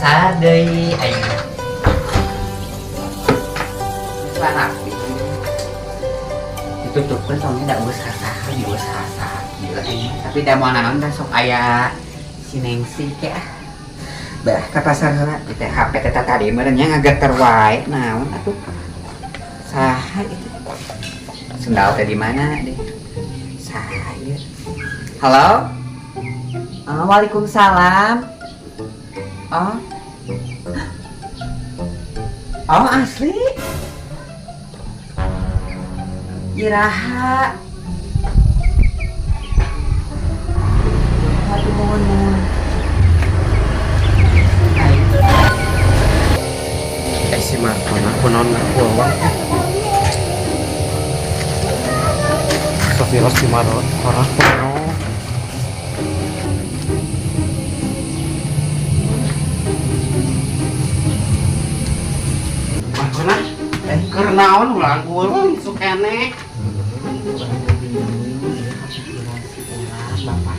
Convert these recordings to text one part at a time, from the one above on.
Pasar deui aing. Geus rapi. Ditutupkeun soalnya da geus sasaha geus sasaha kieu aing. Tapi da moal naon da sok aya si Nengsi ke ah. Bah ka pasar heula teh HP teh tadi meureun nya ngageter wae naon atuh. Saha itu? Sendal teh di mana deh? Saha ieu? Halo? Oh, waalaikumsalam. Oh. Oh, asli? Iraha. Aduh, mohon, mohon. Ayo. Eh si Markona kunaon pulang. Sofiros di Markona kunaon. Markona, keur naon ulang ulang isuk keneh. Bapak.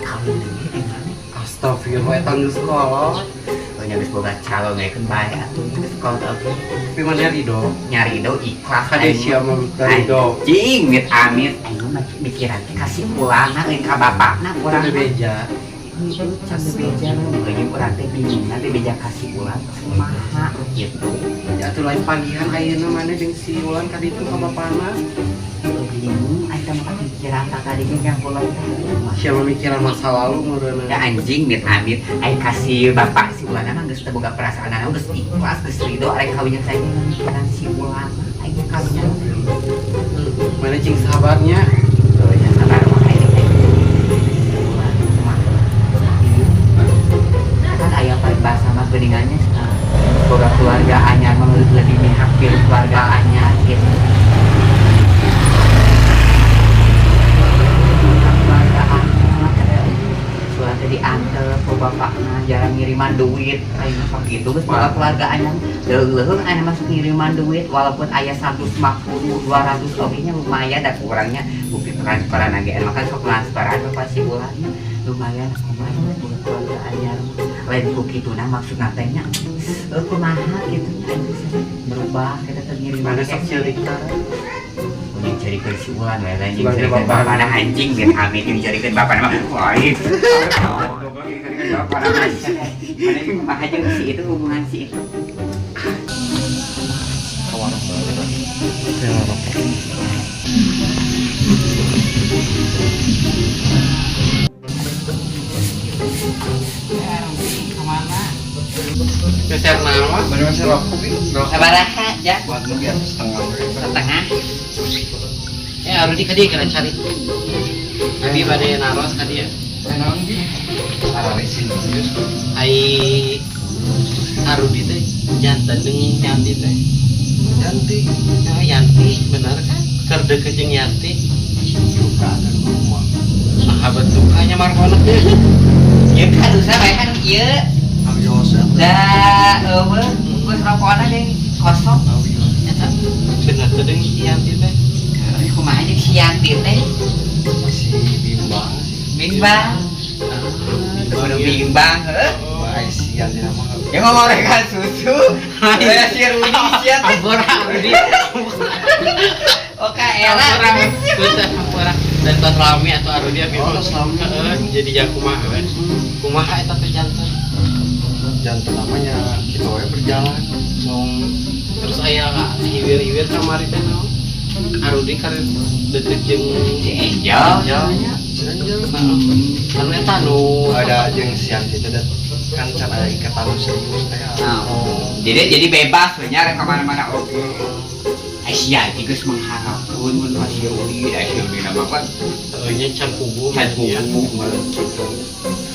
Kawin deui gimana? Astagfirullah eta geus kolot. Oh, nya geus boga calon we keun bae atuh geus kolot oge. Tapi mana ridho? Nyari do ikhlas Kade sia mah ridho. Anjing, mit amit. Aing mah mikiran teh kasih pulangna euy ka bapakna urang Udah mah. beja. Heuh, can bebeja euy urang teh bingung nanti beja kasih ulang kumaha gitu. Ya atuh lain pagihan ayeuna maneh jeung si Ulan ka ditu ka bapana. Bingung aing teh mah pikiran tah tadi ge yang pulang teh. Sia mah mikiran masa lalu meureunna. Ya anjing mit amit aing kasih bapak si Ulan mah geus teu boga perasaan geus ikhlas geus ridho arek kawin saya mikiran si Ulan aing kawin. Mana cing sabarnya? Oh ya sabar mah aing teh. Ulan mah. Kan aya paribasa mah geuningannya boga keluarga anyar mah lebih mihak pilih keluarga anyar gitu. Keluarga anyar surat teh diantep ku bapakna jarang ngiriman duit aing mah sok kitu geus boga keluarga anyar leuheung aing masuk ngiriman duit walaupun aya 150 200 oge nya lumayan da kurangnya bukti transferan ge mah kan sok transferan bapak si Ulan lumayan kumaha boga keluarga anyar lain ku kituna maksudna teh nya kumaha kitu nya aing geus berubah kita teh ngiriman Mana sok ceurik tah? Jeung carikeun si Ulan we lain jeung Sebagai carikeun bapana. bapana anjing geus amit jeung carikeun bapana mah lain. Goblok jeung carikeun bapana mah. Mana kumaha jeung si itu hubungan si itu. Meser naon? Mana masih rokok bi? Sabaraha ja? Waduh biar setengah. Setengah. Eh Arudi ka dieu kira cari. Abi bade naros ka dieu. Naon bi? Ararisin serius. Ai Arudi teh janten jeung Yanti teh. Yanti. Nah, Yanti bener kan? Keur deukeut jeung Yanti. Suka dan rumah. Nah, bentukannya Markona teh. Ieu kan usah we kan ieu. Awios eta. Da eueuh geus rokona deui kosong. Awios. Eta bener teh jeung Yanti teh. Euy kumaha jeung si Yanti teh? Masih bimbang sih. Bimbang. Kudu bimbang heuh. Wah, si Yanti nama. Ya ngomong rekan susu. Ya si Rudi sia teh. Ampura Arudi. Oke, era. Ampura. Betul, ampura. Dan tos lami atau Arudi abi Oh, mah. tos lami. Heeh, jadi ja kumaha we. Kumaha eta teh janten? Jantan namanya kita we berjalan. Terus aya hiwir-hiwir kamari teh naon? Arudi keur deket jeung Si Angel. Angel. Si Angel. Heeh. Anu eta nu Ada jeung si Yanti teh kan can aya ikatan serius teh. Oh. Jadi bebas we nya rek ka mana-mana oke. Ai si Yanti geus mengharapkeun mun ka si Rudi, ai si Rudi nama kan Heuh nya can kubu can kubu meureun kitu.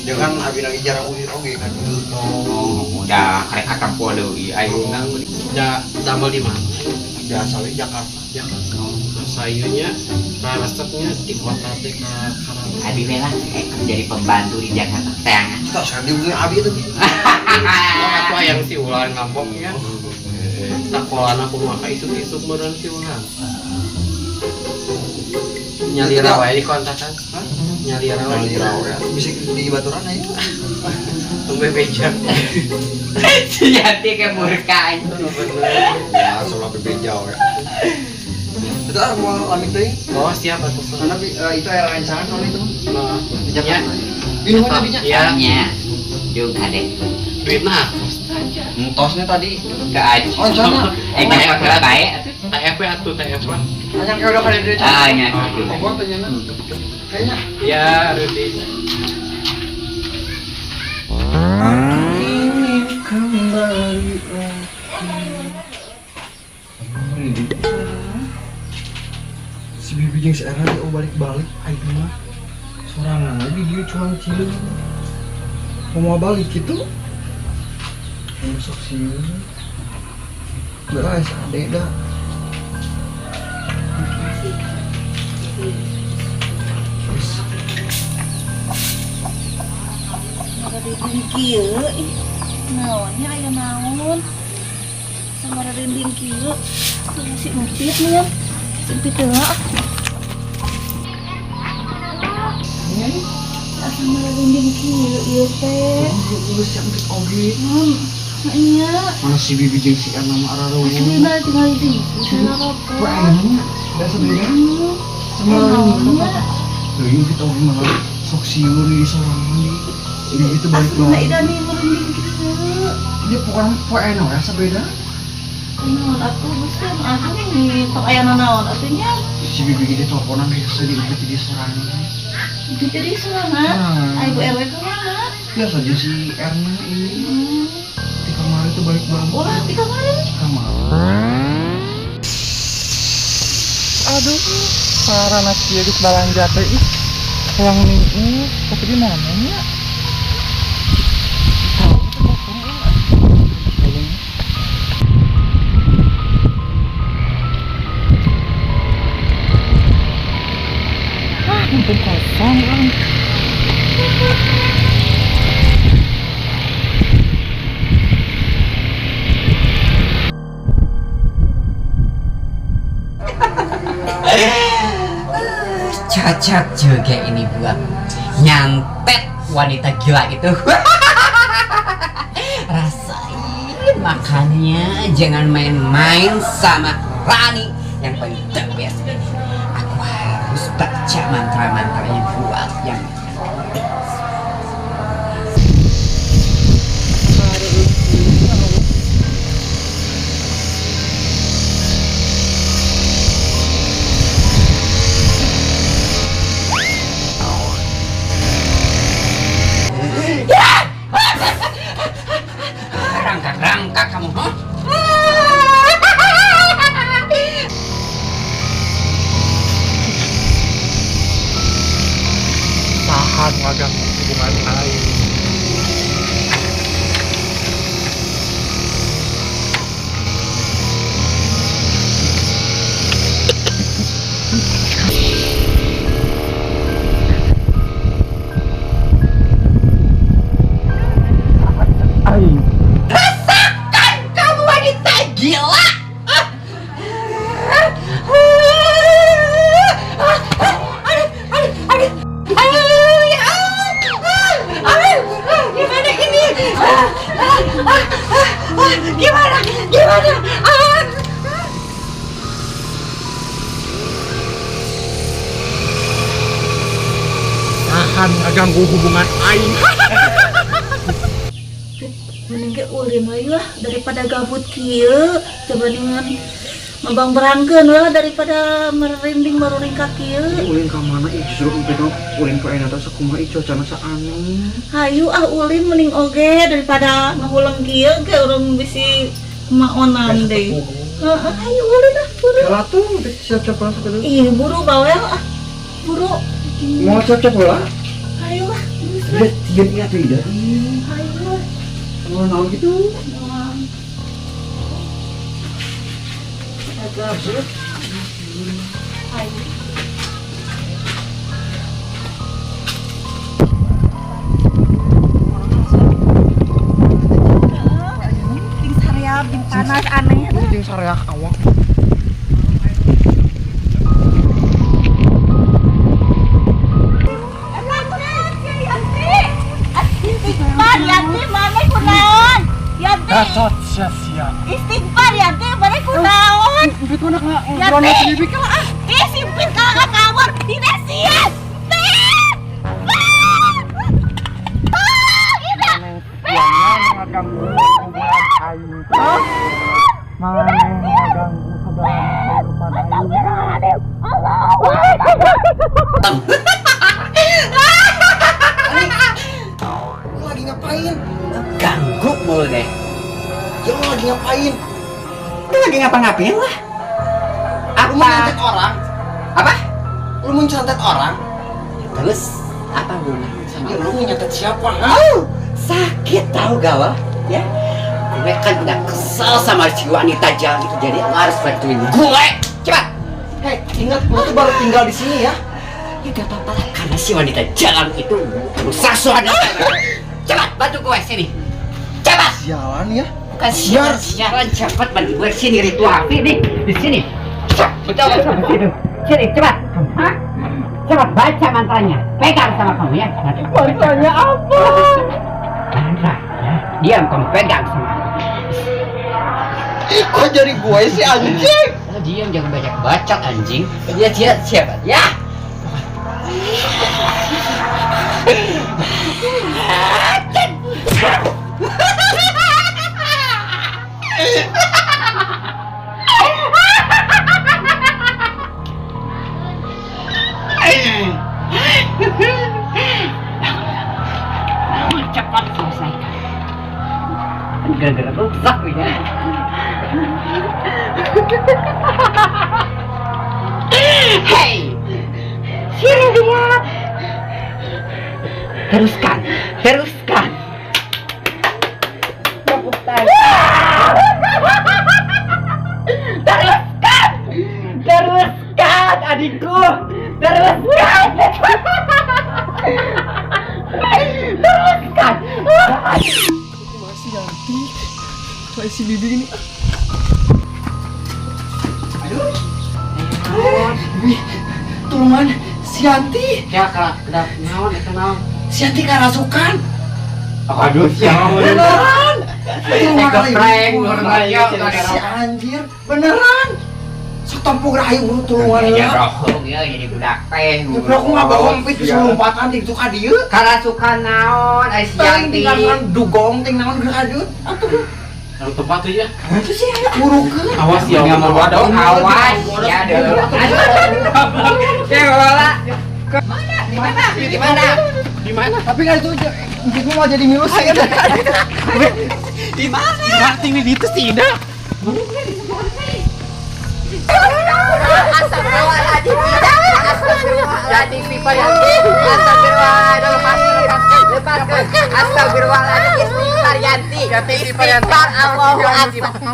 Dia kan abi lagi jarang ulir oge kan. Oh, udah karek katempo deui ayeuna. Da damel di mana? Biasa we Jakarta. Jakarta. Sayunya raresepnya di kota teh ka Karawang. Abi we lah jadi pembantu di Jakarta teangan. Kita usah diulin abi itu. Oh, atuh hayang si Ulan ngamboknya. Sakolana kumaha isuk-isuk meureun si Ulan. Nyalira wae di kontakan. Hah? Nyalira wae. Nyalira we bisa di baturan aya. Tumbe beja. Si Yanti kayak murka. Bener. Ya, soal bebeja we. Itu ah mau lamik teuing. Oh, siap atuh. Karena itu era rancangan soal itu. Nah, Di ya. Jakarta. Ini mana tadinya? Ya. Nya. Dung kade. Duitna. Entosnya tadi. Ke aja. Oh, sana. Eh, nyokot heula bae atuh. TF atuh TF lah. Hanya kayak udah kali dia. Ah, nya. Pokok tanya kayaknya. Ya, Rudi. Ingin kembali lagi. Si Bibi jeung si Erna oh balik-balik aing mah. Sorangan lagi dia cuang cileung. Mau balik gitu. Masuk sieun. Beras ade dah. Rinding kieu ih naonnya aya naon sama rinding kieu si Empit nih ya si Empit teh sama rinding kieu ieu teh Geus si Empit oge. Nya Mana si Bibi jeung si Erna mah arareuweung. asli tinggal di sana rokok. Wah, ayeuna da sebenarnya sama rinding. Teuing Empit oge malah sok sieun di sorangan di. Bibi tuh balik Asli lagi. ida nih merinding kieu. Dia pokoknya poe eno ya sabeda. Naon atuh geus atuh nih tok aya naon atuh nya. Si Bibi gede teleponan biasa di Empit di sorangan. Empit di sorangan. Ai Bu RW ka mana? Biasa aja si Erna ini. Di kamar itu balik banget. Ulah di kamar. Kamar. Aduh, sarana kieu geus balanja teh ih. Hayang nih, tapi di mana nya? Ah, mumpung kosong orang. Cocok juga ini buat nyantet wanita gila itu. Rasain makannya, jangan main-main sama Rani yang paling the best ini. Aku harus baca mantra-mantranya buat yang rangkak-rangkak kamu, huh? Tahan ngaganggu hubungan aing. Aing. Rasakan kamu wanita gila. Gimana ini? Gimana? Gimana? Tahan ngaganggu hubungan aing. Mending ge ulin we lah daripada gabut kieu coba dengan mabang berangkeun we lah daripada merinding maruring ka kieu. Ulin ka mana ih justru Empit mah ulin ka ayeuna teh sakumaha ih cuacana saaneh. Hayu ah ulin mending oge daripada ngahuleng kieu ge urang bisi maonan deui. Heeh, hayu ulin ah buru. Heula tuh siap-siap lah sakitu. Ih, buru bawel ah. Buru. Mau siap-siap heula? Hayu lah. Udah tieun ieu atuh ida. Hayu lah. Mau naon gitu? Gabut. Hayu. Ting sareap, ting panas aneh. Jeung sareak awak. Pan, Yanti, Gatot sia-sia. Istighfar Yanti, bade kunaon? Empit mana ka? Yanti. Ih, si Empit kalau nggak kabur, tidak siap. Ngaganggu hubungan aing. Maneh ngaganggu segala kehidupan aing. Lu lagi ngapain? Ganggu mulu deh. Ya lu lagi ngapain? Lu lagi ngapa-ngapain lah? Lu mau nyantet orang? Apa? Lu mau nyantet orang? Terus apa hubungannya sama Ya lu mau nyantet siapa? Oh, sakit tahu gak lo? Ya, gue kan udah kesel sama si wanita jalan itu, jadi lo harus bantuin gue. Cepat. Hei, ingat lu tuh baru tinggal di sini ya. Ya gak apa-apa lah, karena si wanita jalan itu rusak suasana. Cepat bantu gue sini. Cepat. Sialan ya. Bukan sialan, sialan, cepat bantu gue sini, ritual ini di sini. Betul betul situ. Sini cepat. Hah? Cepat baca mantranya. Pegang sama kamu ya. Mantranya apa? Mantra. Ya. Diam kamu, pegang sama aku. Kok jadi gue sih anjing? Oh, diam, jangan banyak bacot anjing. Dia dia siapa? Ya. Cepat selesaikan. Gara-gara rusak ya. Hey, sini dia. Teruskan, teruskan. Tepuk tangan. Teruskan, teruskan, adikku. Teruskan. Teruskan. Masih Yanti. Kayak si Bibi ini. Aduh. Bibi, tulungan si Yanti. Ya, kenapa naon eta naon? Si Yanti karasukan. Aduh, siapa Beneran. Tulungan prank, si anjir, beneran. Sok tampung rahayu urut tulungan Ya heula. rohong ya jadi budak teh. Ya bro, aku nggak bohong, Pit, bisa lompatan di itu ka dieu. Karasukan naon ai si Teuing Yanti. tinggal dugong ting naon geus kadut. Atuh. Lalu tempat tuh ya. Itu sih burukeun. Awas ya, Nggak mau bodoh, awas ya dulu. Ya bola. Mana? Di mana? Di mana? Di mana? Tapi kan itu itu mau jadi minus ya. Di mana? Berarti ini itu tidak. Astagfirullahaladzim, tidak. Astagfirullahaladzim, Astagfirullahaladzim, lepas, lepas, lepas. Astagfirullahaladzim, istighfar Yanti. Istighfar, Allahu Akbar.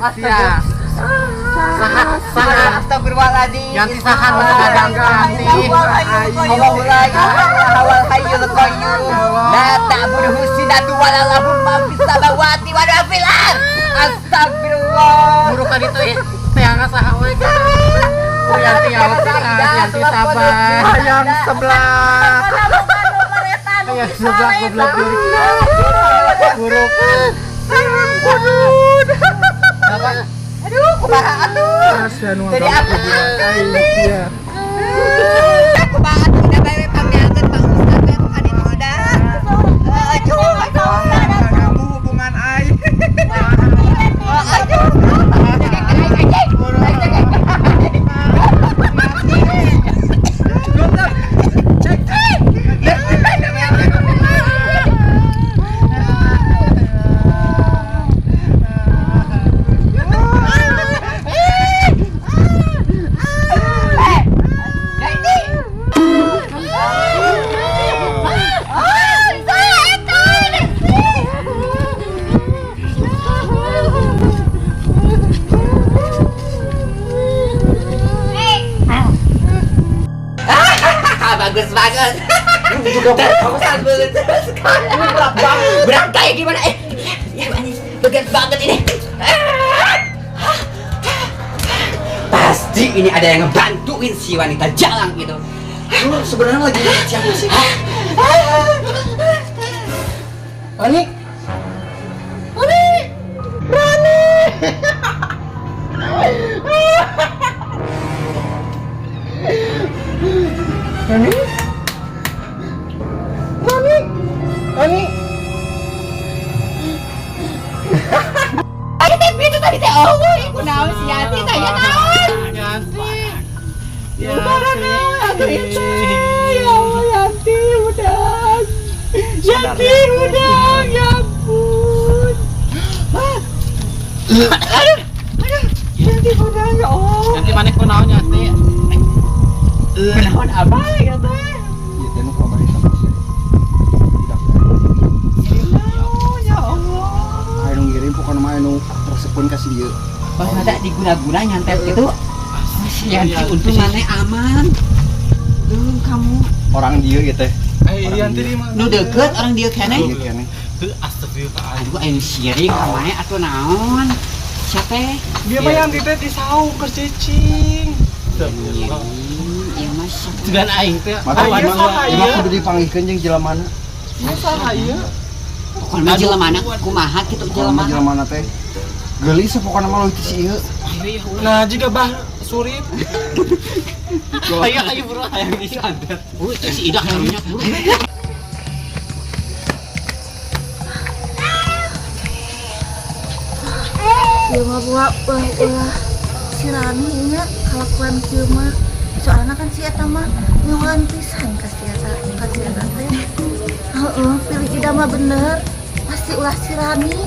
Astaga. Saha, Astagfirullahaladzim. Yanti saha nu ngaganggu Yanti. Allahu la ilaha wal hayyul qayyum. La ta'buduhu sinatu wa la lahu ma fis samawati wa ma fil ard. Astagfirullah. Burukan itu ya. Teanga saha we. Oh, Yanti awas Yanti sabar. Ayam sebelah. Ayam sebelah goblok buruk. Buruk. Aduh, kumaha atuh? Jadi apa? Iya. Kumaha atuh da bae pangmealkeun Pak Ustad we ka ditu da. Aduh, aduh. Ganggu hubungan aing. Aduh. Bagus banget. Juga Terus terus berat banget. Berat kayak gimana? Ya, berat banget ini. Pasti ini ada yang ngebantuin si wanita jalang itu. Lu sebenarnya lagi lihat siapa sih? Ani? Nani? Nani? Nani? Ay, teh itu tadi teh oh, kunaon si Yanti teh ya naon? Yanti. Lebaran naon atuh ieu teh. Ya Allah Yanti udah. Yanti udah, ya ampun. Aduh, aduh, Yanti udah ya Allah. Yanti maneh kunaon Yanti? Kunaon abah ya teh? Ieu teh nu kamari sama si. Tidak. Naon ya Allah. Aya nu ngirim pokona mah anu resepeun ka si dieu. Oh, ada diguna-guna nyantet gitu. Si Yanti untung maneh aman. Duh, kamu. Orang dieu ieu teh. Eh, Yanti di mana? Nu deket orang dia keneh. Dieu keneh. Heuh, astagfirullahaladzim. Aduh, aing sirik ka maneh atuh naon? Siapa? Dia mah Yanti teh disau keur cicing. Iya mah siapa? Dengan aing teh. Mata Ah, ieu iya, mah saha ieu mah ieu? kudu dipanggihkeun jeung jelemana. Ieu saha ieu? Pokoknya mah jelemana kumaha kitu Pokona mah jelemana. jelemana teh. Geulis pokona mah leuwih ti si ieu. Nah, jika bah surip. Ayo ayo bro, hayang disantet. Itu si Ida karunya buru. Ieu mah buah ulah ulah si Rani nya kalakuan kieu mah. Soalna kan si eta mah nyawan pisan ka si eta teh. Heeh, pilih Ida mah bener. Pasti ulah si Rani.